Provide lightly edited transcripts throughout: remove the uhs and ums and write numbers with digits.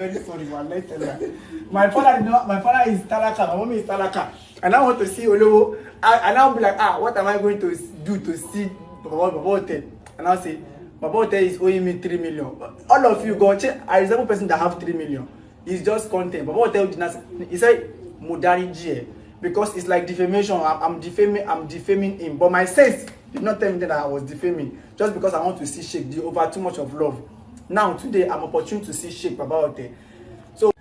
very sorry. Wallahi tala. My father did not, my father is talaka, my mommy is talaka. And I want to see Olowo. I now be like, ah, what am I going to do to see Baba Ote? And I say, Baba Ote is owing me 3 million. All of you go check. I resemble person that have 3 million. It's just content. Baba Ote did not, he said, Mudariji, because it's like defamation. I'm defaming him. But my sense did not tell me that I was defaming. Just because I want to see Sheikh, the over too much of love. Now today I'm opportune to see Sheikh Baba Ote. So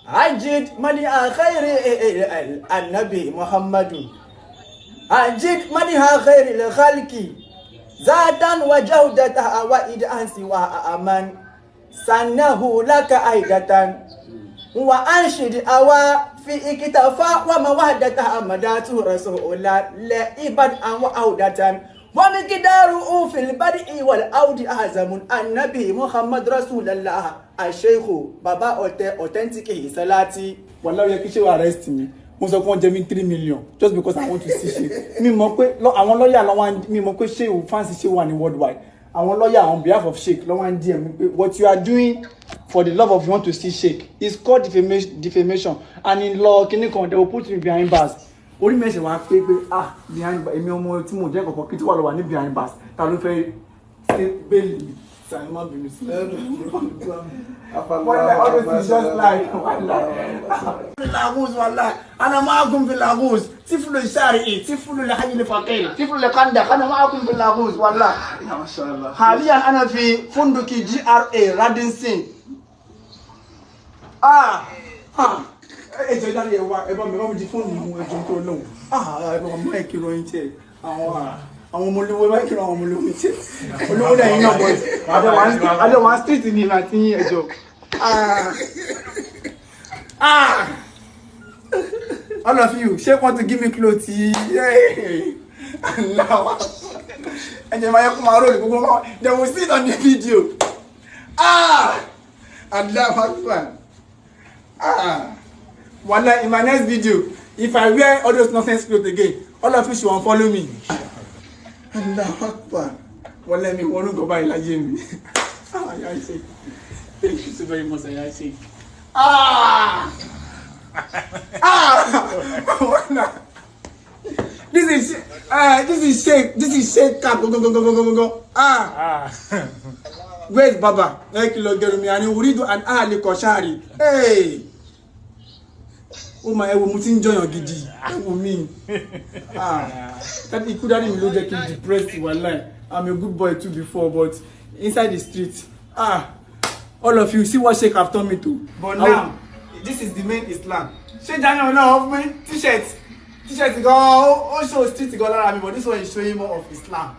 Ajid Mali Khairi Al-Nabi Muhammadu. Ajid Mali Khairi Al-Khalki. Zatan wa jawdata wa id'an siwa aman. Sanahu laka aidatan. Wa anshid awa fi ikitafa wa mawaddata amadatu rasulullah la ibad an wa audatan. Wa miqdaru fil bad'i wal audi azamun annabi Muhammad rasulullah al-sheikh Baba Ote authentic salati. Wallahi yẹ kí ṣe arrest mi. Mo sọ pé wọ́n jẹ mí 3 million just because I want to see Sheikh. Mi mọ̀ pé àwọn lawyer ló wá mi mọ̀ pé Sheikh fans Sheikh wà ní worldwide. Àwọn lawyer on behalf of Sheikh ló wá ń DM mi pé what you are doing for the love of you want to see Sheikh is called defamation and in law kini kan they will put me behind bars. Orí mi ẹsẹ̀ wá pé pé ah behind bars èmi ọmọ tí mo jẹ́ kọ̀ọ̀kan kí tí wà lọ wà ní behind bars ta ló fẹ́ ṣe bẹ́ẹ̀lì mi sàní má bínú sí i. Wallahi all this is just like wallahi. Lagos wallahi ana ma'akum fi Lagos tiflu shari'i tiflu al-hayy al-faqir tiflu al-khandaq ana ma'akum fi Lagos wallahi. Mashallah. حاليا أنا في فندق GRA Radisson. Ah ah ẹ jọ̀ọ́ dárí ẹ wá ẹ bá mi di fóònù mú ẹ jọ̀ọ́ tó lóhùn. Ah ẹ bá mi máa kí ròyìn tiẹ̀ àwọn ọmọ olówó ẹ bá kí àwọn ọmọ olówó tiẹ̀ olówó náà yín náà bọ̀ àjọ wà street ni ìlànà tí yín ẹ jọ̀ọ́. Ah ah all of you ṣé want to give me clothes? Yeah. Allah. Ẹ jẹ́ máa yẹ kó máa róòlù gbogbo wọn they will see it on the video. Ah Allah Akbar. Ah wallahi in my next video if I wear all those nonsense clothes again all of you should unfollow me. Allah Akbar. Wallahi mi wọnú gọba ìlàjì mi. Ah ya ṣe thank you so very much ya ṣe. Ah ah this is Sheikh, this is Sheikh cap go go go go go go. Ah wait baba ẹ kìlọ̀ gẹrun mi àní uridu an ahli kọṣáàrì. Hey ó máa ẹ wo mo ti ń jọyàn gidi ẹ wo mi. Ah ikú dárí mi ló jẹ́ kí n depressed wallahi. I'm a good boy too before but inside the street ah all of you see what Sheikh have turned me to. But now this is the main Islam. Ṣé Daniel náà off me t-shirt gan ó show street gan lára mi but this one is showing more of Islam.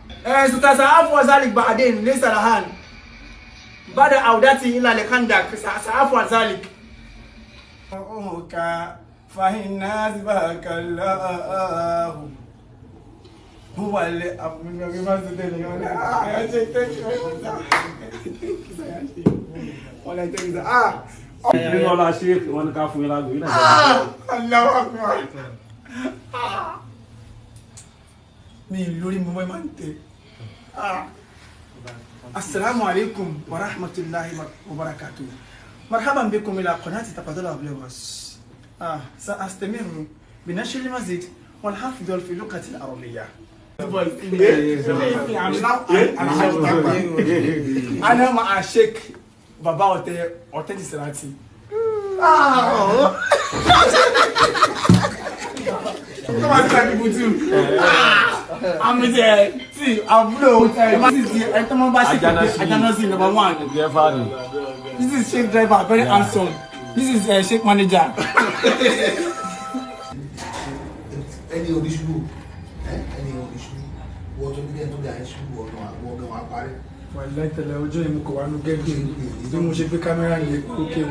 Sultan Sa'afu Zalik Ba'adin laysa lahan bada audati ila al-Khandaq Sa'afu Zalik. Ka fahinna zibakallahu huwa li ah nínú ọlá Sheikh wọn ní ká fún yín lágbo yín náà. Allahu Akbar. Mi lórí mo máa ń tẹ. Assalamu alaikum wa rahmatullahi wa barakatuh. Marhaban bikum ila qanati Tapadola Bloggers. سأستمر بنشر المزيد والحفظ في اللغة العربية. أنا مع Sheikh Baba Ote authentic Salati. Ah! Come and try people too. Ah! I'm there. See, I'm blow. This is the Ajanasi number one. This is Sheikh driver, very handsome. This is Sheikh manager. Any odishu, any odishu, what to get to the issue or no, what Wallahi tẹ̀lé ọjọ́ yẹn mo kọ̀ wá ní gẹ́gẹ́ bí mo ṣe gbé kámẹ́rà yẹn kókè.